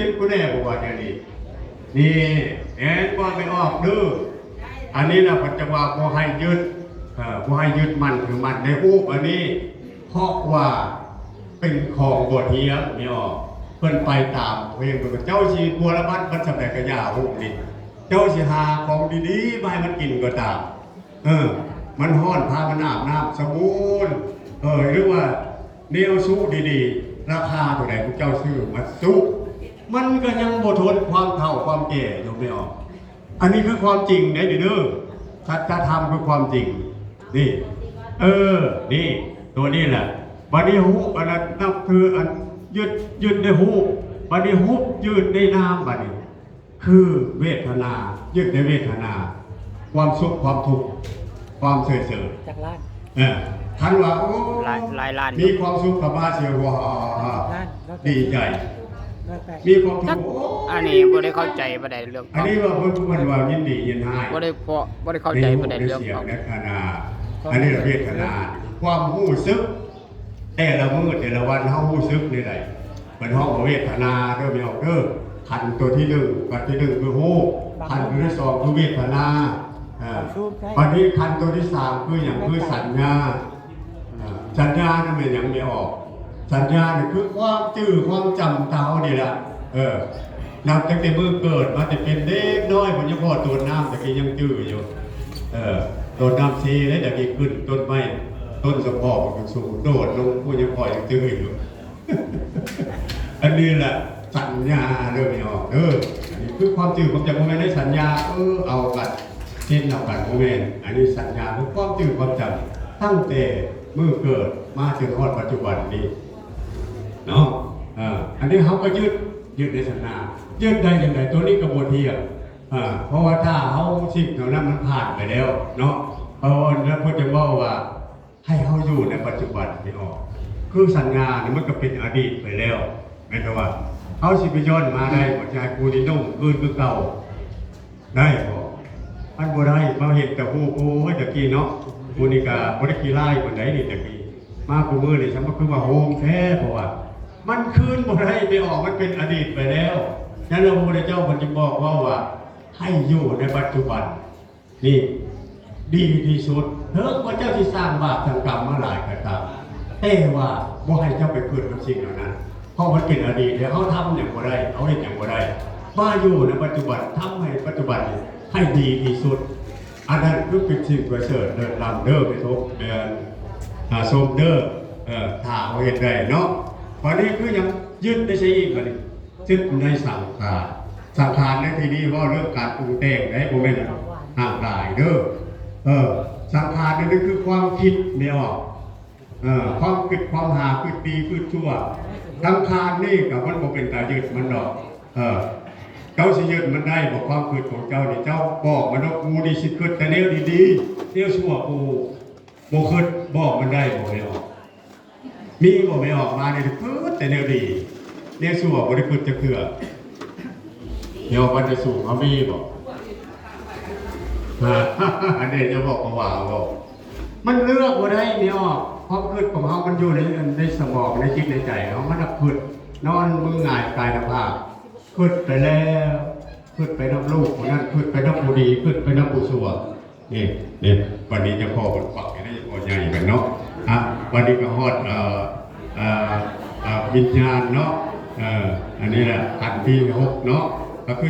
ດກູແດ່ບໍ່ວ່າແນວນີ້. ນີ້ແມ່ນບໍ່ແມ່ອອກເດີ. ອັນນີ້ລະເພິ່ນຈັ່ງວ່າບໍ່ໃຫ້ຍຶດ ເອີ ບໍ່ໃຫ້ຍຶດໝັ້ນຖືໝັ້ນໃນຮູບອັນນີ້ ເພາະວ່າເປັນຂອງບໍ່ທ່ຽງແມ່ອອກ. ເພິ່ນໄປຕາມເພງ ເຈົ້າຊິບົວລະບັດມັນສ່ຳໃດກະຢ່າຮູບນີ້ ເຈົ້າຊິຫາຂອງດີໆມາໃຫ້ມັນກິນກໍຕາມ ເອີ ມັນຮ້ອນ ພາມັນອາບນ້ຳສະບູນ ເອີ ຫຼືວ່າແນວຊຸດີໆ ລາຄາເທົ່າໃດ ພວກເຈົ້າຊື້ມາຊຸ ມັນກໍຍັງບໍ່ທົນຄວາມເຖົ້າຄວາມແກ່ຢູ່ແມ່ອອກ. ອັນນີ້ຄືຄວາມຈິງເດ້ນີ້ເດີ ສັດຈະທຳຄືຄວາມຈິງ ນີ້ ເອີ ນີ້ ຕົວນີ້ແຫຼະ. ບັດນີ້ຮູບອັນນັ້ນນັບຖືອັນ ຍຶດ ຍຶດໃນຮູບ ບັດນີ້ຮູບຍຶດໃນນາມ ບັດນີ້ ຄືເວທະນາ ຍຶດໃນເວທະນາ ຄວາມສຸກຄວາມທຸກ ຄວາມເສີຍເສີ ຈັກລ້ານ ເອີ ຄັນວ່າ ໂອ້ ຫຼາຍ ຫຼາຍລ້ານ ມີຄວາມສຸກກະມາເສຍຫົວ ດີໃຈ ມີຄວາມທຸກ ໂອ້ ອັນນີ້ບໍ່ໄດ້ເຂົ້າໃຈປານໃດເລື່ອງ ອັນນີ້ວ່າເພິ່ນ ເພິ່ນວ່າຍິນດີຍິນຮ້າຍ ບໍ່ໄດ້ເພາະ ບໍ່ໄດ້ເຂົ້າໃຈປານໃດເລື່ອງ ເວທະນາ ອັນນີ້ລະເວທະນາ ຄວາມຮູ້ສຶກ ແຕ່ລະມື້ແຕ່ລະວັນເຮົາຮູ້ສຶກແນວໃດ? ເພິ່ນຮ້ອງວ່າເວທະນາເດີແມ່ອອກເດີ. ຂັນຕົວທີໜຶ່ງ ຂັ້ນທີໜຶ່ງຄືຮູ້, ຂັ້ນຕົວທີສອງຄືເວທະນາ ເອີ ບັດນີ້ຂັ້ນຕົວທີສາມຄືຫຍັງ? ຄືສັນຍາ ເອີ ສັນຍານັ້ນແມ່ນຫຍັງແມ່ອອກ? ສັນຍານີ້ຄືຄວາມຈື່ຄວາມຈຳເຮົານີ້ລະ ເອີ ນັບຕັ້ງແຕ່ມື້ເກີດມາແຕ່ເປັນເດັກນ້ອຍພຸ້ນ ຍັງພໍໂດດນ້ຳ ຕະກີ້ຍັງຈື່ຢູ່ ເອີ ໂດດນ້ຳເຊເດ້ ຕະກີ້ຂຶ້ນຕົ້ນໄມ້ ຕົ້ນສະເພາະມັນສູງ ໂດດລົງພຸ້ນ ຍັງພໍຍັງຈື່ຢູ່. ອັນນີ້ລະສັນຍາເດີແມ່ອອກເດີ. ອັນນີ້ຄືຄວາມຈື່ຄວາມຈຳ ບໍ່ແມ່ນໄດ້ສັນຍາ ເອີ ເອົາກັນ ເຊັນເອົາກັນ ບໍ່ແມ່ນ. ອັນນີ້ສັນຍາຄືຄວາມຈື່ຄວາມຈຳ ຕັ້ງແຕ່ມື້ເກີດມາຈົນຮອດປັດຈຸບັນນີ້ເນາະ. ເອີ ອັນນີ້ເຮົາກໍຍຶດ ຍຶດໃນສັນຍາ ຍຶດໄດ້ຈັ່ງໃດ? ໂຕນີ້ກໍບໍ່ທ່ຽງ ເອີ ເພາະວ່າຖ້າເຮົາສິ່ງເຫຼົ່ານັ້ນມັນຜ່ານໄປແລ້ວເນາະ ເອີ ແລ້ວເພິ່ນຈະເວົ້າວ່າ ໃຫ້ເຮົາຢູ່ໃນປັດຈຸບັນນີ້ອອກ ຄືສັນຍານີ້ມັນກໍເປັນອະດີດໄປແລ້ວ ແມ່ນບໍ່ວ່າ ເຮົາຊິໄປຍ້ອນມາໄດ້ບໍ່? ຈະໃຫ້ຜູ້ນີ້ນຸ່ງຄືນຄືເກົ່າໄດ້ບໍ່? ມັນບໍ່ໄດ້. ມາເຫັນແຕ່ຮູບ ໂອ້ຍ ຕະກີ້ເນາະ ຜູ້ນີ້ກໍບໍ່ໄດ້ຂີ້ຮ້າຍປານໃດນີ້ ຕະກີ້ ມາຄູ່ມື້ນີ້ຊະ ມັນຄືວ່າໂຮມແທ້ ເພາະວ່າມັນຄືນບໍ່ໄດ້ ໄປອອກ ມັນເປັນອະດີດໄປແລ້ວ. ນັ້ນລະ ພະພຸດທະເຈົ້າເພິ່ນຈຶ່ງບອກເວົ້າວ່າ ໃຫ້ຢູ່ໃນປັດຈຸບັນ ນີ້ດີທີ່ສຸດ ເຖິງວ່າເຈົ້າຊິສ້າງບາບສ້າງກຳມາຫຼາຍກໍຕາມ ແຕ່ວ່າບໍ່ໃຫ້ເຈົ້າໄປຄິດນຳສິ່ງເຫຼົ່ານັ້ນ ເພາະມັນເປັນອະດີດແລ້ວ ເຮົາທຳຫຍັງບໍ່ໄດ້ ເຮົາເຮັດຫຍັງບໍ່ໄດ້. ມາຢູ່ໃນປັດຈຸບັນ ທຳໃຫ້ປັດຈຸບັນນີ້ໃຫ້ດີທີ່ສຸດ ອັນນັ້ນຄືເປັນສິ່ງປະເສີດເລີດລ້ຳເດີ ໄປທົບແມ່ນ ອາ ຊົມເດີ ເອີ ຖ້າເຮົາເຮັດໄດ້ເນາະ. ບັດນີ້ຄືຫຍັງ? ຍຶດໄດ້ໃສອີກບັດນີ້? ຈຶ່ງໃນສັງຂານ ສັງຂານໃນທີ່ນີ້ເວົ້າເລື່ອງການປຸງແຕ່ງເດ້ ບໍ່ແມ່ນຮ່າງກາຍເດີ. ເອີ ສັງຂານນີ້ຄືຄວາມຄິດແມ່ອອກ ເອີ ຄວາມຄິດ ຄວາມຫາ ຄິດດີ ຄິດຊົ່ວ. ສັງຂານນີ້ກໍມັນບໍ່ເປັນຕາຍຶດມັນດອກ. ເອີ ເຈົ້າຊິຍຶດມັນໄດ້ບໍ່? ຄວາມຄິດຂອງເຈົ້ານີ້ ເຈົ້າບອກມັນວ່າ ກູນີ້ຊິຄິດແຕ່ແນວດີໆ ແນວຊົ່ວ ກູບໍ່ຄິດ ບອກມັນໄດ້ບໍ່ແມ່ອອກ? ມີບໍ່ແມ່ອອກມານີ້ ຄິດແຕ່ແນວດີ ແນວຊົ່ວບໍ່ໄດ້ຄິດຈັກເທື່ອ. ແນວບັນໄດສູງເຮົາມີບໍ່? ອັນນີ້ຈະບອກວ່າບໍ່ ມັນເລືອກບໍ່ໄດ້ແມ່ອອກ. ຄວາມຄິດຂອງເຮົາມັນຢູ່ໃນ ໃນສະໝອງ ໃນຈິດໃນໃຈເຮົາ ມັນນະຄິດ ນອນມືຫງາຍກາຍນະພາບ ຄິດໄປແລ້ວ ຄິດໄປນຳລູກຜູ້ນັ້ນ ຄິດໄປນຳຜູ້ດີ ຄິດໄປນຳຜູ້ຊົ່ວ. ນີ້ ນີ້ ບັດນີ້ເຈົ້າພໍ່ເພິ່ນປັກໃຫ້ໄດ້ ພໍ່ໃຫຍ່ເພິ່ນເນາະ. ອ່ະ ບັດນີ້ກໍຮອດ ເອີ ເອີ ເອີ ວິນຍານເນາະ. ເອີ ອັນນີ້ແຫຼະຂັ້ນທີຫົກເນາະ ກໍຄື